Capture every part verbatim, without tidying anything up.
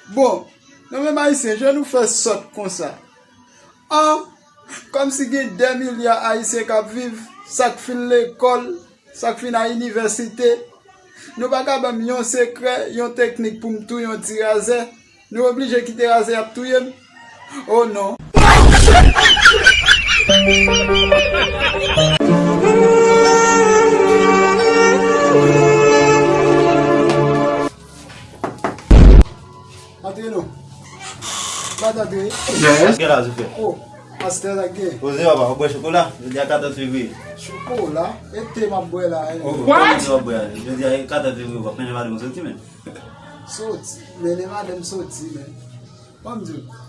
Bon, nou menm Ayisyen, jan nou fè sòt konsa? An, kòmsi gen dè milya Ayisyen k ap viv, sa k fin lekòl, sa k fin al inivèsite. Nou pa ka ban m yon sekrè, yon teknik pou m touye yon ti razè. Nou oblije kite razè y ap touye m? Oh non. Antre non. Bat antre. Yes. Gen la, Zoufè. Oh, astè la gen. Poze papa, w bwè chokola? Jodi a katòz fevriye. Chokola? E te m ap bwè la, hein. Oh, what? Te w ap bwè la. Jodi a katòz fevriye, w ap mennen madanm soti, men. Soti? Mennen madanm soti, men. Ban m di w.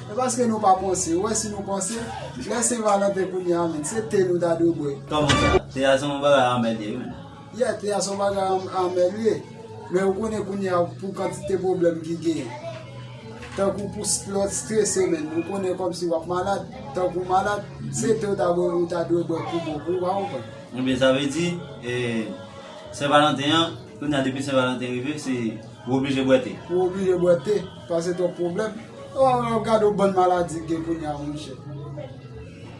E paske nou pa panse. Ou wè si nou panse, lè Sen Valanten kounye a, men, se te nou ta dwe bwè. Kòman sa? Te a se yon bagay anmè li ye, wi, men. Yeah, te a se yon bagay an-, anmè li ye. Men ou konnen kounye a pou kantite pwoblèm ki genyen. Tankou pou s-, lè w strese, men, ou konnen kòmsi w ap malad. Tankou w malad, se te w ta bwè, ou ta dwe bwè pou bon, pou w pa konprann. Ebyen, sa vle di, e, Sen Valanten an, kounye a depi Sen Valanten rive, se ou oblije bwè te. Ou oblije bwè te, paske twòp pwoblèm. Oh, w ap gade yon bann maladi gen kounye a, monchè.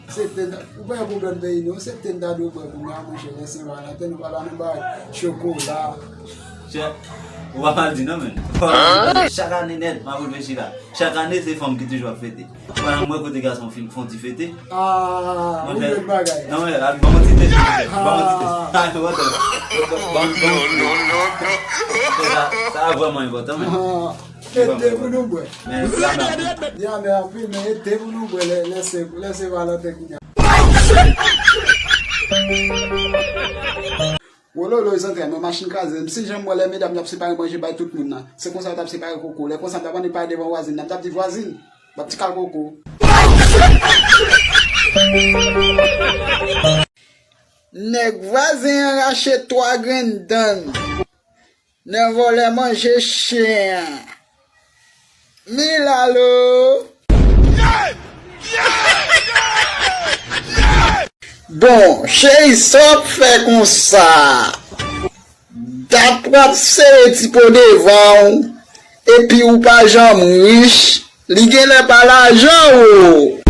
Se te, ou pa gen pwoblèm peyi nou, se te n ta dwe bwè kounye a, monchè, lè Sen Valanten, nou pa la nan bay chokola. Chè, ou pa mal di non, men. Ou pa mal di. Chak ane nèt, m ap reflechi la. Chak ane, se fanm ki toujou ap fete. Mwen, mwen kote gason fin fon ti fete. Ah, ou jwenn bagay. Non, men, al, ban mwen ti tete, ban mwen ti tete. Ah, what the, ban, ban, ban mwen ti tete. Sa, sa vrèman enpòtan, men. Ah, e te pou nou bwè. Men, li amè anpil. Li amè anpil, men e te pou nou bwè lè, lè se, lè se Valanten kounye a. Wololo, zantray mwen, machin kraze. M si janm wè lè medam y ap separe manje bay tout moun nan. Se konsa yo t ap separe koko. Lè konsa, m t ap annik pale devan vwazin nan. M t ap di, "Vwazin, m ap ti kal koko." Nèg vwazen an rache twa grenn dan l nan vòlè manje chen an. Milalo! Bon, cheri, sa w ap fè konsa? Dat w ap sere ti po devan w, epi ou pa janm rich, li genlè pa lajan w.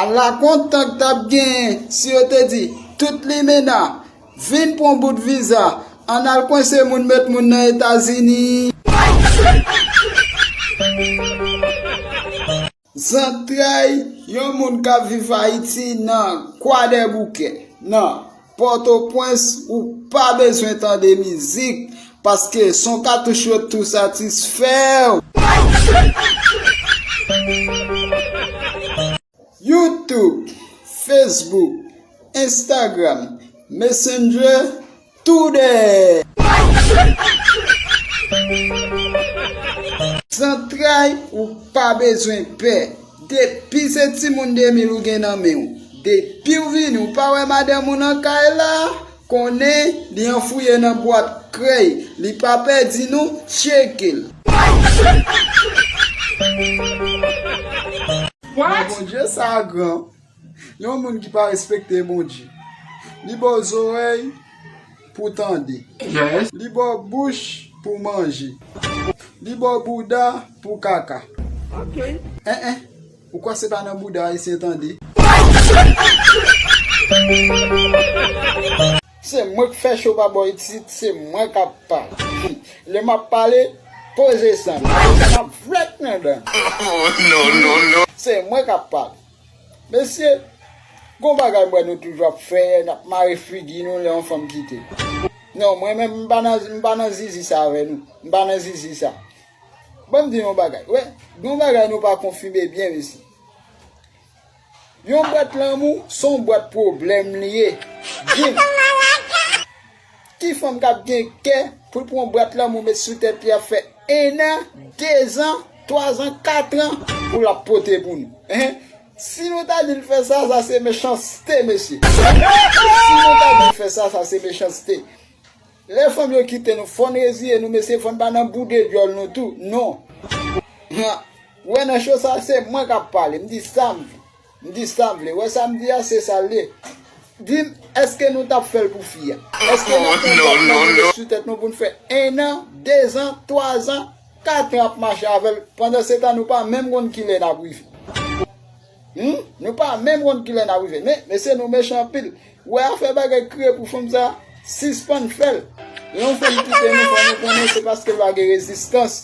Ala kontan k t ap genyen si yo te di, tout limena, vin pran bout viza, ann al kwense moun, met moun nan Etazini. Zantray, yon moun k ap viv Ayiti nan Kwadèboukè, nan Pòtoprens, ou pa bezwen tande mizik, paske son katouch yo tou satisfè w. YouTube, Facebook, Instagram, Messenger, tou dèyè. Zantray, ou pa bezwen pè. Depi se timoun de mil ou gen nan men w, depi w vini, ou pa wè madanm ou nan kay la, konnen li anfouye nan bwat krèy, li pa pèdi non, tcheke l. Men Bondye sa gran. Yon moun ki pa respekte Bondye. Li ba w zòrèy pou w tande. Yes. Li ba w bouch pou w manje. Li ba w bouda pou w kaka. Ok. En, en. Ou kwè se pa nan bouda Ayisyen tande? Se mwen k fè cho pa bò isit, se mwen k ap pale. Lè m ap pale, poze san m. Apre sa, m ap vlèk nan dan. Oh, non, non, non. Se mwen k ap pale. Mesye, gon bagay m wè nou toujou ap fè, n ap mare figi nou lè yon fanm kite. Non, mwen menm, m pa nan, m pa nan zizi sa avè nou. M pa nan zizi sa. Ban m di nou yon bagay. Wè, gon bagay nou pa konfime byen, mesye. Yon bwat lanmou, se yon bwat pwoblèm li ye. Gin. Ki fanm k ap gen kè pou l pran yon bwat lanmou met sou tèt li ap fè en an, dezan, twazan, katran pou l ap pote pou nou? Hein? Si nou ta di l fè sa, sa se mechanste, mesye. Si nou ta di l fè sa, sa se mechanste. Lè fanm yo kite nou, fò n reziye nou, mesye, fò n pa nan boude dyòl nou tou. Non. Ou wè nan cho sa, se mwen k ap pale. M di sa m vle. M di sa m vle. Ou wè sa m di a, se sa l ye. Di m, èske nou t ap fè l pou fi a? Èske nou t ap mete sou tèt nou pou n fè en an, dezan, twazan, katran ap mache avè l? Pandan se tan, nou pa menm konn kilè n ap rive. Hmm? Nou pa menm konn kilè n ap rive. Men, mesye, nou mechan anpil. Ou wè afè bagay kriye pou fanm sa, sispann fè l. Lè yon fanm kite nou, fò nou konnen se paske l pa gen rezistans.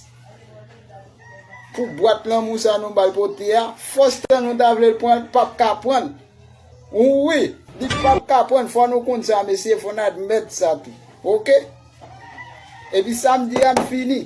Pou bwat lanmou sa nou ba l pote a, fòs tan nou ta vle l pran, l p ap ka pran l. Wi, li p ap ka pran l, fò nou konn sa, mesye, fò n admèt sa tou. Oke? Epi samdi a, m fini.